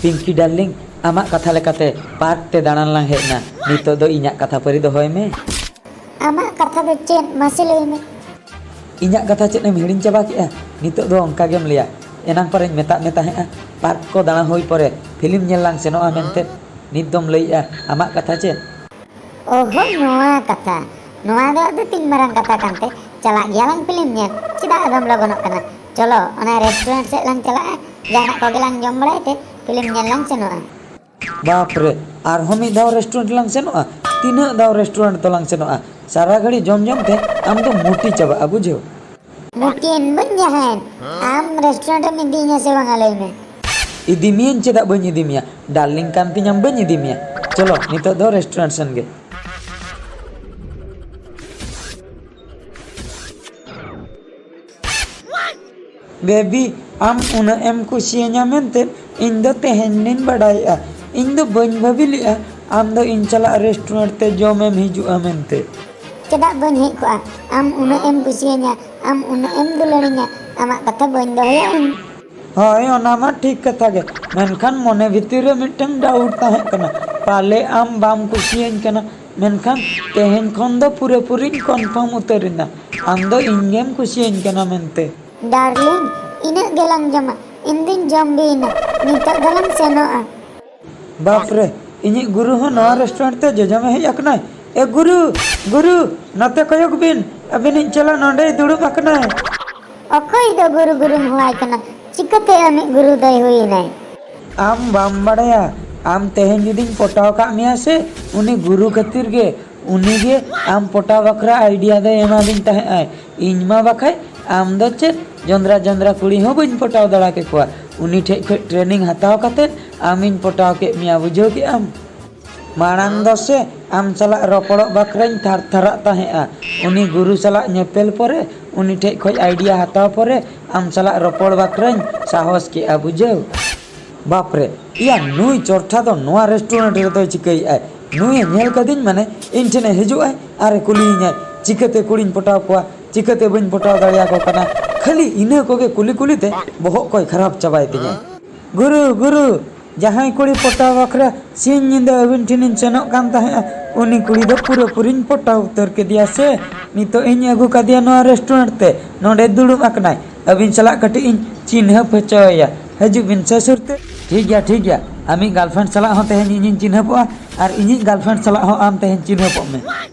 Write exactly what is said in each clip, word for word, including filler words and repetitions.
Pinky darling, ᱟᱢᱟᱜ ᱠᱟᱛᱷᱟ ᱞᱮᱠᱟᱛᱮ ᱯᱟᱨᱠ ᱛᱮ ᱫᱟᱬᱟᱱ ᱞᱟᱝ ᱦᱮᱡ ᱮᱱᱟ᱾ ᱱᱤᱛᱚᱜ ᱫᱚ ᱤᱧᱟᱜ ᱠᱟᱛᱷᱟ ᱯᱟᱹᱨᱤ ᱫᱚᱦᱚᱭ ᱢᱮ᱾ ᱟᱢᱟᱜ ᱠᱟᱛᱷᱟ ᱫᱚ ᱪᱮᱫ? ᱢᱟᱥᱮ ᱞᱟᱹᱭ ᱢᱮ᱾ ᱤᱧᱟᱜ ᱠᱟᱛᱷᱟ ᱪᱮᱫ ᱮᱢ ᱦᱤᱲᱤᱧ ᱪᱟᱵᱟ ᱠᱮᱜᱼᱟ? ᱱᱤᱛᱚᱜ ᱫᱚ ᱚᱱᱠᱟ ᱜᱮᱢ ᱞᱟᱹᱭᱟ᱾ ᱮᱱᱟᱝ ᱯᱟᱨᱮᱧ ᱢᱮᱛᱟᱫ ᱢᱮ ᱛᱟᱦᱮᱸᱜᱼᱟ, ᱯᱟᱨᱠ ᱠᱚ ᱫᱟᱬᱟ ᱦᱩᱭ ᱯᱚᱨᱮ ᱯᱷᱤᱞᱢ ᱧᱮᱞ ᱞᱟᱝ ᱥᱮᱱᱚᱜᱼᱟ ᱢᱮᱱᱛᱮ᱾ ᱱᱤᱛ ᱫᱚᱢ ᱞᱟᱹᱭᱮᱜᱼᱟ ᱟᱢᱟᱜ ᱠᱟᱛᱷᱟ ᱪᱮᱫ? ᱚᱦᱚ, ᱱᱚᱣᱟ ᱠᱟᱛᱷᱟ᱾ ᱱᱚᱣᱟ ᱫᱚ ᱟᱫᱚ ᱛᱤᱱ ᱢᱟᱨᱟᱝ ᱠᱟᱛᱷᱟ ᱠᱟᱱᱛᱮ? ᱪᱟᱞᱟᱜ ᱜᱮᱭᱟᱞᱟᱝ ᱯᱷᱤᱞᱢ ᱧᱮᱞ᱾ ᱪᱮᱫᱟᱜ ᱟᱫᱚᱢ ᱞᱚᱜᱚᱱᱚᱜ ᱠᱟᱱᱟ? ᱪᱚᱞᱚ, ᱚᱱᱟ ᱨᱮᱥᱴᱩᱨᱮᱱᱴ ᱥᱮᱫ ᱞᱟᱝ ᱪᱟᱞᱟᱜᱼᱟ, ᱡᱟᱦᱟᱱᱟᱜ ᱠᱚᱜᱮ ᱞᱟᱝ ᱡᱚᱢ ᱵᱟᱲᱟᱭ ᱛᱮ ᱯᱷᱤᱞᱢ ᱧᱮᱞ ᱞᱟᱝ ᱥᱮᱱᱚᱜᱼᱟ᱾ ᱵᱟᱯ ᱨᱮ, ᱟᱨᱦᱚᱸ ᱢᱤᱫ ᱫᱷᱟᱣ ᱨᱮᱥᱴᱩᱨᱮᱱᱴ ᱞᱟᱝ ᱥᱮᱱᱚᱜᱼᱟ? ᱛᱤᱱᱟᱹᱜ ᱫᱷᱟᱣ ᱨᱮᱥᱴᱩᱨᱮᱱᱴ ᱫᱚᱞᱟᱝ ᱥᱮᱱᱚᱜᱼᱟ? ᱥᱟᱨᱟ ᱜᱷᱟᱹᱲᱤ ᱡᱚᱢ ᱡᱚᱢ ᱛᱮ ᱟᱢ ᱫᱚ ᱢᱩᱴᱤ ᱪᱟᱵᱟᱜᱼᱟ, ᱵᱩᱡᱷᱟᱹᱣ᱾ ᱢᱩᱴᱤᱭᱮᱱ ᱵᱟᱹᱧ ᱡᱟᱦᱟᱸᱭᱮᱱ, ᱟᱢ ᱨᱮᱥᱴᱩᱨᱮᱱᱴ ᱮᱢ ᱤᱫᱤᱧᱟ ᱥᱮ ᱵᱟᱝᱟ ᱞᱟᱹᱭ ᱢᱮ? ᱤᱫᱤ ᱢᱤᱭᱟᱹᱧ, ᱪᱮᱫᱟᱜ ᱵᱟᱹᱧ ᱤᱫᱤ ᱢᱮᱭᱟ? ᱰᱟᱨᱞᱤᱝ ᱠᱟᱱ ᱛᱤᱧᱟᱢ, ᱵᱟᱹᱧ ᱤᱫᱤ ᱢᱮᱭᱟ᱾ ᱪᱚᱞᱚ, ᱱᱤᱛᱚᱜ ᱫᱚ ᱨᱮᱥᱴᱩᱨᱮᱱᱴ ᱥᱮᱱ ᱜᱮ᱾ ᱵᱮᱵᱤ, ᱟᱢ ᱩᱱᱟᱹᱜ ᱮᱢ ᱠᱩᱥᱤᱭᱟᱹᱧᱟ ᱢᱮᱱᱛᱮ ᱤᱧ ᱫᱚ ᱛᱮᱦᱮᱧ ᱜᱤᱧ ᱵᱟᱰᱟᱭᱮᱜᱼᱟ᱾ ᱤᱧ ᱫᱚ ᱵᱟᱹᱧ ᱵᱷᱟᱹᱵᱤ ᱞᱮᱜᱼᱟ ᱟᱢ ᱫᱚ ᱤᱧ ᱥᱟᱞᱟᱜ ᱨᱮᱥᱴᱩᱨᱮᱱᱴ ᱛᱮ ᱡᱚᱢᱮᱢ ᱦᱤᱡᱩᱜᱼᱟ ᱢᱮᱱᱛᱮ᱾ ᱪᱮᱫᱟᱜ ᱵᱟᱹᱧ ᱦᱮᱡ ᱠᱚᱜᱼᱟ? ᱟᱢ ᱩᱱᱟᱹᱜ ᱮᱢ ᱠᱩᱥᱤᱭᱟᱹᱧᱟ, ᱟᱢ ᱩᱱᱟᱹᱜ ᱮᱢ ᱫᱩᱞᱟᱹᱲᱤᱧᱟ, ᱟᱢᱟᱜ ᱠᱟᱛᱷᱟ ᱵᱟᱹᱧ ᱫᱚᱦᱚᱭᱟ ᱤᱧ᱾ ᱦᱳᱭ, ᱚᱱᱟ ᱢᱟ ᱴᱷᱤᱠ ᱠᱟᱛᱷᱟ ᱜᱮ, ᱢᱮᱱᱠᱷᱟᱱ ᱢᱚᱱᱮ ᱵᱷᱤᱛᱤᱨ ᱨᱮ ᱢᱤᱫᱴᱟᱝ ᱰᱟᱣᱩᱴ ᱛᱟᱦᱮᱸ ᱠᱟᱱᱟ, ᱯᱟᱞᱮ ᱟᱢ ᱵᱟᱢ ᱠᱩᱥᱤᱭᱟᱹᱧ ᱠᱟᱱᱟ᱾ ᱢᱮᱱᱠᱷᱟᱱ ᱛᱮᱦᱮᱧ ᱠᱷᱚᱱ ᱫᱚ ᱯᱩᱨᱟᱹᱯᱩᱨᱤᱧ ᱠᱚᱱᱯᱷᱟᱨᱢ ᱩᱛᱟᱹᱨ ᱮᱱᱟ, ᱟᱢ ᱫᱚ ᱤᱧ ᱜᱮᱢ ᱠᱩᱥᱤᱭᱟᱹᱧ ᱠᱟᱱᱟ ᱢᱮᱱᱛᱮ᱾ ᱰᱟᱨᱞᱤᱝ, ᱤᱱᱟᱹᱜ ᱜᱮᱞᱟᱝ ᱡᱚᱢᱟ, ᱤᱧ ᱫᱩᱧ ᱡᱚᱢ ᱵᱤᱭᱮᱱᱟ, ᱱᱤᱛᱚᱜ ᱫᱚᱞᱟᱝ ᱥᱮᱱᱚᱜᱼᱟ᱾ ᱵᱟᱯ ᱨᱮ, ᱤᱧᱤᱡ ᱜᱩᱨᱩ ᱦᱚᱸ ᱱᱚᱣᱟ ᱨᱮᱥᱴᱩᱨᱮᱱᱴ ᱛᱮ ᱡᱚᱡᱚᱢᱮ ᱦᱮᱡ ᱟᱠᱟᱱᱟᱭ᱾ ᱮ ᱜᱩᱨᱩ, ᱜᱩᱨᱩ, ᱱᱚᱛᱮ ᱠᱚᱭᱚᱜ ᱵᱤᱱ, ᱟᱹᱵᱤᱱᱤᱡ ᱪᱮᱞᱟ ᱱᱚᱸᱰᱮᱭ ᱫᱩᱲᱩᱵ ᱟᱠᱟᱱᱟᱭ᱾ ᱚᱠᱚᱭ ᱫᱚ ᱜᱩᱨᱩ ᱜᱩᱨᱩᱢ ᱦᱚᱦᱚᱣᱟᱭ ᱠᱟᱱᱟ? ᱪᱤᱠᱟᱹᱛᱮ ᱟᱢᱤᱡ ᱜᱩᱨᱩ ᱫᱚᱭ ᱦᱩᱭᱮᱱᱟᱭ? ᱟᱢ ᱵᱟᱢ ᱵᱟᱲᱟᱭᱟ, ᱟᱢ ᱛᱮᱦᱮᱧ ᱡᱩᱫᱤᱧ ᱯᱚᱴᱟᱣ ᱠᱟᱜ ᱢᱮᱭᱟ ᱥᱮ, ᱩᱱᱤ ᱜᱩᱨᱩ ᱠᱷᱟᱹᱛᱤᱨ ᱜᱮ, ᱩᱱᱤ ᱜᱮ ᱟᱢ ᱯᱚᱴᱟᱣ ᱵᱟᱠᱷᱨᱟ ᱟᱭᱰᱤᱭᱟ ᱫᱚᱭ ᱮᱢᱟᱫᱤᱧ ᱛᱟᱦᱮᱸᱜ ᱟᱭ᱾ ᱤᱧ ᱢᱟ ᱵᱟᱠᱷᱟᱡ ᱟᱢ ᱫᱚ ᱪᱮᱫ ᱡᱚᱸᱫᱽᱨᱟ ᱡᱚᱸᱫᱽᱨᱟ ᱠᱩᱲᱤ ᱦᱚᱸ ᱵᱟᱹᱧ ᱯᱚᱴᱟᱣ ᱫᱟᱲᱮ ᱠᱮᱠᱚᱣᱟ᱾ ᱩᱱᱤ ᱴᱷᱮᱡ ᱠᱷᱚᱡ ᱴᱨᱮᱱᱤᱝ ᱦᱟᱛᱟᱣ ᱠᱟᱛᱮ ᱟᱢᱤᱧ ᱯᱚᱴᱟᱣ ᱠᱮᱫ ᱢᱮᱭᱟ, ᱵᱩᱡᱷᱟᱹᱣ ᱠᱮᱜ ᱟᱢ? ᱢᱟᱲᱟᱝ ᱫᱚ ᱥᱮ ᱟᱢ ᱥᱟᱞᱟᱜ ᱨᱚᱯᱚᱲᱚᱜ ᱵᱟᱠᱷᱨᱟᱧ ᱛᱷᱟᱨ ᱛᱷᱟᱨᱟᱜ ᱛᱟᱦᱮᱸᱜᱼᱟ᱾ ᱩᱱᱤ ᱜᱩᱨᱩ ᱥᱟᱞᱟᱜ ᱧᱮᱯᱮᱞ ᱯᱚᱨᱮ ᱩᱱᱤ ᱴᱷᱮᱡ ᱠᱷᱚᱡ ᱟᱭᱰᱤᱭᱟ ᱦᱟᱛᱟᱣ ᱯᱚᱨᱮ ᱟᱢ ᱥᱟᱞᱟᱜ ᱨᱚᱯᱚᱲ ᱵᱟᱠᱷᱨᱟᱧ ᱥᱟᱦᱚᱥ ᱠᱮᱜᱼᱟ, ᱵᱩᱡᱷᱟᱹᱣ᱾ ᱵᱟᱯ ᱨᱮ, ᱤᱭᱟ ᱱᱩᱭ ᱪᱚᱨᱴᱷᱟ ᱫᱚ ᱱᱚᱣᱟ ᱨᱮᱥᱴᱩᱨᱮᱱᱴ ᱨᱮᱫᱚᱭ ᱪᱤᱠᱟᱹᱭᱮᱜᱼᱟᱭ? ᱱᱩᱭᱮ ᱧᱮᱞ ᱠᱟᱹᱫᱤᱧ ᱢᱟᱱᱮ ᱤᱧ ᱴᱷᱮᱱᱮ ᱦᱤᱡᱩᱜᱼᱟᱭ ᱟᱨᱮ ᱠᱩᱞᱤᱭᱤᱧᱟᱭ, ᱪᱤᱠᱟᱹᱛᱮ ᱠᱩᱲᱤᱧ ᱯᱚᱴᱟᱣ ᱠᱚᱣᱟ, ᱪᱤᱠᱟᱹᱛᱮ ᱵᱟᱹᱧ ᱯᱚᱴᱟᱣ ᱫᱟᱲᱮᱭᱟᱠᱚ ᱠᱟᱱᱟ᱾ ᱠᱷᱟᱹᱞᱤ ᱤᱱᱟᱹ ᱠᱚᱜᱮ ᱠᱩᱞᱤ ᱠᱩᱞᱤᱛᱮ ᱵᱚᱦᱚᱜ ᱠᱚᱭ ᱠᱷᱟᱨᱟᱯ ᱪᱟᱵᱟᱭ ᱛᱤᱧᱟᱹ᱾ ᱜᱩᱨᱩ, ᱜᱩᱨᱩ, ᱡᱟᱦᱟᱸᱭ ᱠᱩᱲᱤ ᱯᱚᱴᱟᱣ ᱵᱟᱠᱷᱨᱟ ᱥᱤᱧ ᱧᱤᱫᱟᱹ ᱟᱹᱵᱤᱱ ᱴᱷᱮᱱᱤᱧ ᱥᱮᱱᱚᱜ ᱠᱟᱱ ᱛᱟᱦᱮᱸᱫᱼᱟ, ᱩᱱᱤ ᱠᱩᱲᱤ ᱫᱚ ᱯᱩᱨᱟᱹᱯᱩᱨᱤᱧ ᱯᱚᱴᱟᱣ ᱩᱛᱟᱹᱨ ᱠᱮᱫᱮᱭᱟ ᱥᱮ᱾ ᱱᱤᱛᱚᱜ ᱤᱧ ᱟᱹᱜᱩ ᱠᱟᱫᱮᱭᱟ ᱱᱚᱣᱟ ᱨᱮᱥᱴᱩᱨᱮᱱᱴ ᱛᱮ, ᱱᱚᱰᱮ ᱫᱩᱲᱩᱵ ᱟᱠᱟᱱᱟᱭ᱾ ᱟᱹᱵᱤᱱ ᱥᱟᱞᱟᱜ ᱠᱟᱹᱴᱤᱡ ᱤᱧ ᱪᱤᱱᱦᱟᱹᱯ ᱦᱚᱪᱚᱭᱮᱭᱟ᱾ ᱦᱤᱡᱩᱜ ᱵᱤᱱ ᱥᱮ ᱥᱩᱨᱛᱮ᱾ ᱴᱷᱤᱠ ᱜᱮᱭᱟ, ᱴᱷᱤᱠ ᱜᱮᱭᱟ, ᱟᱢᱤᱡ ᱜᱟᱨᱞᱯᱷᱨᱮᱱᱰ ᱥᱟᱞᱟᱜ ᱦᱚᱸ ᱛᱮᱦᱮᱧ ᱤᱧᱤᱧ ᱪᱤᱱᱦᱟᱹᱯᱚᱜᱼᱟ ᱟᱨ ᱤᱧᱤᱡ ᱜᱟᱨᱞᱯᱷᱨᱮᱱᱰ ᱥᱟᱞᱟᱜ ᱦᱚᱸ ᱟᱢ ᱛᱮᱦᱮᱧ ᱪᱤᱱᱦᱟᱹᱯᱚᱜ ᱢᱮ᱾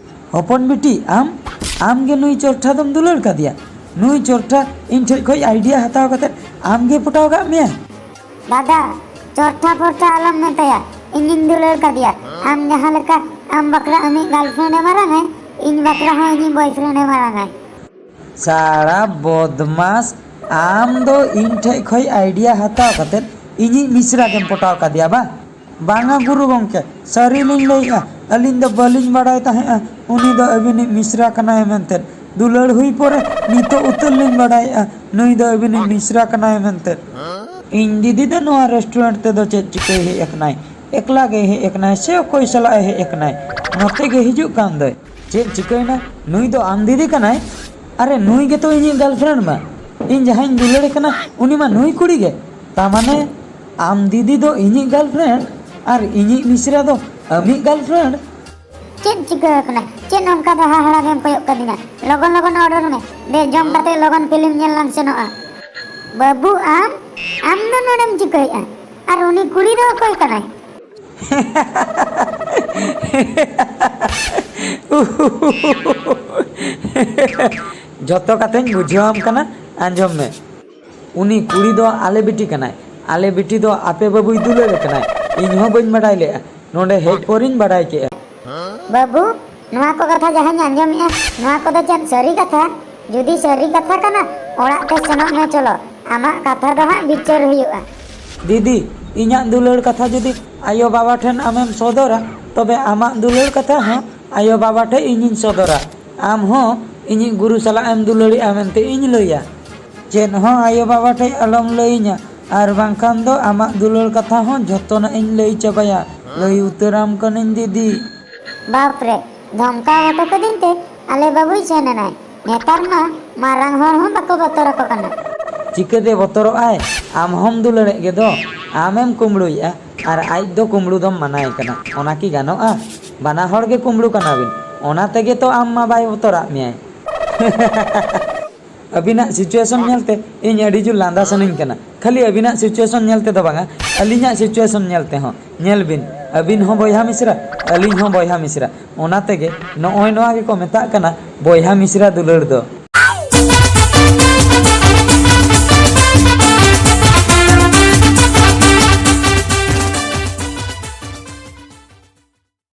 ᱦᱚᱯᱚᱱ ᱵᱤᱴᱤ, ᱟᱢ, ᱟᱢ ᱜᱮ ᱱᱩᱭ ᱪᱚᱨᱴᱷᱟ ᱫᱚᱢ ᱫᱩᱞᱟᱹᱲ ᱠᱟᱫᱮᱭᱟ? ᱱᱩᱭ ᱪᱚᱨᱴᱷᱟ ᱤᱧ ᱴᱷᱮᱡ ᱠᱷᱚᱡ ᱟᱭᱰᱤᱭᱟ ᱦᱟᱛᱟᱣ ᱠᱟᱛᱮ ᱟᱢ ᱜᱮ ᱯᱚᱴᱟᱣ ᱠᱟᱜ ᱢᱮᱭᱟ? ᱫᱟᱫᱟ, ᱪᱚᱨᱴᱷᱟ ᱯᱚᱨᱴᱷᱟ ᱟᱞᱚᱢ ᱢᱮᱛᱟᱭᱟ, ᱤᱧᱤᱧ ᱫᱩᱞᱟᱹᱲ ᱠᱟᱫᱮᱭᱟ᱾ ᱟᱢ ᱡᱟᱦᱟᱸ ᱞᱮᱠᱟ ᱟᱢ ᱵᱟᱠᱷᱨᱟ ᱟᱢᱤᱡ ᱜᱟᱨᱞᱯᱷᱨᱮᱱᱰ ᱮ ᱢᱟᱨᱟᱝᱟᱭ, ᱤᱧ ᱵᱟᱠᱷᱨᱟ ᱦᱚᱸ ᱤᱧᱤᱡ ᱵᱚᱭᱯᱷᱨᱮᱱᱰ ᱮ ᱢᱟᱨᱟᱝᱟᱭ᱾ ᱥᱟᱲᱟ ᱵᱚᱫᱢᱟᱥ, ᱟᱢ ᱫᱚ ᱤᱧ ᱴᱷᱮᱡ ᱠᱷᱚᱡ ᱟᱭᱰᱤᱭᱟ ᱦᱟᱛᱟᱣ ᱠᱟᱛᱮ ᱤᱧᱤᱡ ᱢᱤᱥᱨᱟ ᱜᱮᱢ ᱯᱚᱴᱟᱣ ᱠᱟᱫᱮᱭᱟ ᱵᱟ? ᱵᱟᱝᱟ ᱜᱩᱨᱩ ᱜᱚᱢᱠᱮ, ᱥᱟᱹᱨᱤ ᱞᱤᱧ ᱞᱟᱹᱭᱮᱜᱼᱟ, ᱟᱹᱞᱤᱧ ᱫᱚ ᱵᱟᱹᱞᱤᱧ ᱵᱟᱲᱟᱭ ᱛᱟᱦᱮᱸᱜᱼᱟ ᱩᱱᱤ ᱫᱚ ᱟᱹᱵᱤᱱᱤᱡ ᱢᱤᱥᱨᱟ ᱠᱟᱱᱟᱭ ᱢᱮᱱᱛᱮ᱾ ᱫᱩᱞᱟᱹᱲ ᱦᱩᱭ ᱯᱚᱨᱮ ᱱᱤᱛᱚᱜ ᱩᱛᱟᱹᱨ ᱞᱤᱧ ᱵᱟᱲᱟᱭᱮᱜᱼᱟ ᱱᱩᱭ ᱫᱚ ᱟᱹᱵᱤᱱᱤᱡ ᱢᱤᱥᱨᱟ ᱠᱟᱱᱟᱭ ᱢᱮᱱᱛᱮ᱾ ᱤᱧ ᱫᱤᱫᱤ ᱫᱚ ᱱᱚᱣᱟ ᱨᱮᱥᱴᱩᱨᱮᱱᱴ ᱛᱮᱫᱚ ᱪᱮᱫ ᱪᱤᱠᱟᱹᱭ ᱦᱮᱡ ᱟᱠᱟᱱᱟᱭ? ᱮᱠᱞᱟ ᱜᱮᱭ ᱦᱮᱡ ᱟᱠᱟᱱᱟᱭ ᱥᱮ ᱚᱠᱚᱭ ᱥᱟᱞᱟᱜ ᱮ ᱦᱮᱡ ᱟᱠᱟᱱᱟᱭ? ᱱᱚᱛᱮ ᱜᱮ ᱦᱤᱡᱩᱜ ᱠᱟᱱ ᱫᱚᱭ᱾ ᱪᱮᱫ ᱪᱤᱠᱟᱹᱭᱮᱱᱟ? ᱱᱩᱭ ᱫᱚ ᱟᱢ ᱫᱤᱫᱤ ᱠᱟᱱᱟᱭ? ᱟᱨᱮ, ᱱᱩᱭ ᱜᱮᱛᱚ ᱤᱧᱤᱡ ᱜᱟᱨᱞᱯᱷᱨᱮᱱᱰ ᱢᱟ᱾ ᱤᱧ ᱡᱟᱦᱟᱸᱧ ᱫᱩᱞᱟᱹᱲᱮ ᱠᱟᱱᱟ, ᱩᱱᱤ ᱢᱟ ᱱᱩᱭ ᱠᱩᱲᱤ ᱜᱮ᱾ ᱛᱟ ᱢᱟᱱᱮ, ᱟᱢ ᱫᱤᱫᱤ ᱫᱚ ᱤᱧᱤᱡ ᱜᱟᱨᱞᱯᱷᱨᱮᱱᱰ ᱟᱨ ᱤᱧᱤᱡ ᱢᱤᱥᱨᱟ ᱫᱚ ᱟᱢᱤᱡ ᱜᱟᱨᱞᱯᱷᱨᱮᱱᱰ? ᱪᱮᱫ ᱪᱤᱠᱟᱹ ᱟᱠᱟᱱᱟ? ᱪᱮᱫ ᱚᱱᱠᱟ ᱫᱚ ᱦᱟᱦᱟᱲᱟ ᱜᱮᱢ ᱠᱚᱭᱚᱜ ᱠᱟᱫᱤᱧᱟ? ᱞᱚᱜᱚᱱ ᱞᱚᱜᱚᱱ ᱚᱰᱟᱨ ᱢᱮ᱾ ᱫᱮ, ᱡᱚᱢ ᱠᱟᱛᱮ ᱞᱚᱜᱚᱱ ᱯᱷᱤᱞᱢ ᱧᱮᱞ ᱞᱟᱝ ᱥᱮᱱᱚᱜᱼᱟ᱾ ᱵᱟᱹᱵᱩ, ᱟᱢ, ᱟᱢ ᱫᱚ ᱱᱚᱰᱮᱢ ᱪᱤᱠᱟᱹᱭᱮᱫᱼᱟ? ᱟᱨ ᱩᱱᱤ ᱠᱩᱲᱤ ᱫᱚ ᱚᱠᱚᱭ ᱠᱟᱱᱟᱭ? ᱡᱚᱛᱚ ᱠᱟᱛᱷᱟᱧ ᱵᱩᱡᱷᱟᱹᱣᱟᱢ ᱠᱟᱱᱟ, ᱟᱸᱡᱚᱢ ᱢᱮ᱾ ᱩᱱᱤ ᱠᱩᱲᱤ ᱫᱚ ᱟᱞᱮ ᱵᱤᱴᱤ ᱠᱟᱱᱟᱭ᱾ ᱟᱞᱮ ᱵᱤᱴᱤ ᱫᱚ ᱟᱯᱮ ᱵᱟᱹᱵᱩᱭ ᱫᱩᱞᱟᱹᱲᱮ ᱠᱟᱱᱟᱭ᱾ ᱤᱧ ᱦᱚᱸ ᱵᱟᱹᱧ ᱵᱟᱰᱟᱭ ᱞᱮᱜᱼᱟ, ᱱᱚᱰᱮ ᱦᱮᱡ ᱯᱚᱨᱤᱧ ᱵᱟᱰᱟᱭ ᱠᱮᱜᱼᱟ᱾ ᱵᱟᱹᱵᱩ, ᱱᱚᱣᱟ ᱠᱚ ᱠᱟᱛᱷᱟ ᱡᱟᱦᱟᱸᱧ ᱟᱸᱡᱚᱢᱮᱜᱼᱟ, ᱱᱚᱣᱟ ᱠᱚᱫᱚ ᱪᱮᱫ ᱥᱟᱹᱨᱤ ᱠᱟᱛᱷᱟ? ᱡᱩᱫᱤ ᱥᱟᱹᱨᱤ ᱠᱟᱛᱷᱟ ᱠᱟᱱᱟ, ᱚᱲᱟᱜ ᱛᱮ ᱥᱮᱱᱚᱜ ᱢᱮ ᱪᱚᱞᱚ, ᱟᱢᱟᱜ ᱠᱟᱛᱷᱟ ᱫᱚ ᱦᱟᱸᱜ ᱵᱤᱪᱟᱹᱨ ᱦᱩᱭᱩᱜᱼᱟ᱾ ᱫᱤᱫᱤ, ᱤᱧᱟᱜ ᱫᱩᱞᱟᱹᱲ ᱠᱟᱛᱷᱟ ᱡᱩᱫᱤ ᱟᱭᱳ ᱵᱟᱵᱟ ᱴᱷᱮᱱ ᱟᱢᱮᱢ ᱥᱚᱫᱚᱨᱟ, ᱛᱚᱵᱮ ᱟᱢᱟᱜ ᱫᱩᱞᱟᱹᱲ ᱠᱟᱛᱷᱟ ᱦᱚᱸ ᱟᱭᱳ ᱵᱟᱵᱟ ᱴᱷᱮᱱ ᱤᱧᱤᱧ ᱥᱚᱫᱚᱨᱟ᱾ ᱟᱢ ᱦᱚᱸ ᱤᱧᱤᱡ ᱜᱩᱨᱩ ᱥᱟᱞᱟᱜ ᱮᱢ ᱫᱩᱞᱟᱹᱲᱮᱜᱼᱟ ᱢᱮᱱᱛᱮ ᱤᱧ ᱞᱟᱹᱭᱟ᱾ ᱪᱮᱫ ᱦᱚᱸ ᱟᱭᱳ ᱵᱟᱵᱟ ᱴᱷᱮᱡ ᱟᱞᱚᱢ ᱞᱟᱹᱭᱟᱹᱧᱟ, ᱟᱨ ᱵᱟᱝᱠᱷᱟᱱ ᱫᱚ ᱟᱢᱟᱜ ᱫᱩᱞᱟᱹᱲ ᱠᱟᱛᱷᱟ ᱦᱚᱸ ᱡᱷᱚᱛᱚᱱᱟᱜ ᱤᱧ ᱞᱟᱹᱭ ᱪᱟᱵᱟᱭᱟ᱾ ᱞᱟᱹᱭ ᱩᱛᱟᱹᱨᱟᱢ ᱠᱟᱹᱱᱟᱹᱧ ᱫᱤᱫᱤ᱾ ᱵᱟᱯ ᱨᱮ, ᱫᱷᱚᱢᱠᱟᱣ ᱦᱚᱴᱚ ᱠᱟᱹᱫᱤᱧ ᱛᱮ ᱟᱞᱮ ᱵᱟᱹᱵᱩᱭ ᱥᱮᱱ ᱮᱱᱟᱭ᱾ ᱱᱮᱛᱟᱨ ᱢᱟ ᱢᱟᱨᱟᱝ ᱦᱚᱲ ᱦᱚᱸ ᱵᱟᱠᱚ ᱵᱚᱛᱚᱨ ᱟᱠᱚ ᱠᱟᱱᱟ᱾ ᱪᱤᱠᱟᱹᱛᱮ ᱵᱚᱛᱚᱨᱚᱜ ᱟᱭ? ᱟᱢ ᱦᱚᱸᱢ ᱫᱩᱞᱟᱹᱲᱮᱫ ᱜᱮ ᱫᱚ᱾ ᱟᱢᱮᱢ ᱠᱩᱢᱵᱽᱲᱩᱭᱮᱫᱼᱟ ᱟᱨ ᱟᱡ ᱫᱚ ᱠᱩᱢᱵᱽᱲᱩ ᱫᱚᱢ ᱢᱟᱱᱟᱭᱮ ᱠᱟᱱᱟ, ᱚᱱᱟ ᱠᱤ ᱜᱟᱱᱚᱜᱼᱟ? ᱵᱟᱱᱟ ᱦᱚᱲ ᱜᱮ ᱠᱩᱢᱵᱽᱲᱩ ᱠᱟᱱᱟ ᱵᱤᱱ, ᱚᱱᱟ ᱛᱮᱜᱮ ᱛᱚ ᱟᱢ ᱢᱟ ᱵᱟᱭ ᱵᱚᱛᱚᱨᱟᱜ ᱢᱮᱭᱟᱭ᱾ ᱟᱹᱵᱤᱱᱟᱜ situation ᱧᱮᱞᱛᱮ ᱤᱧ ᱟᱹᱰᱤ ᱡᱳᱨ ᱞᱟᱸᱫᱟ ᱥᱟᱱᱟᱧ ᱠᱟᱱᱟ, ᱠᱷᱟᱹᱞᱤ ᱟᱹᱵᱤᱱᱟᱜ situation ᱧᱮᱞ ᱛᱮᱫᱚ ᱵᱟᱝᱟ, ᱟᱹᱞᱤᱧᱟᱜ situation ᱧᱮᱞ ᱛᱮᱦᱚᱸ᱾ ᱧᱮᱞ ᱵᱤᱱ, ᱟᱹᱵᱤᱱ ᱦᱚᱸ ᱵᱚᱭᱦᱟ ᱢᱤᱥᱨᱟ, ᱟᱹᱞᱤᱧ ᱦᱚᱸ ᱵᱚᱭᱦᱟ ᱢᱤᱥᱨᱟ, ᱚᱱᱟ ᱛᱮᱜᱮ ᱱᱚᱜᱼᱚᱭ ᱱᱚᱣᱟ ᱜᱮᱠᱚ ᱢᱮᱛᱟᱜ ᱠᱟᱱᱟ ᱵᱚᱭᱦᱟ ᱢᱤᱥᱨᱟ ᱫᱩᱞᱟᱹᱲ ᱫᱚ᱾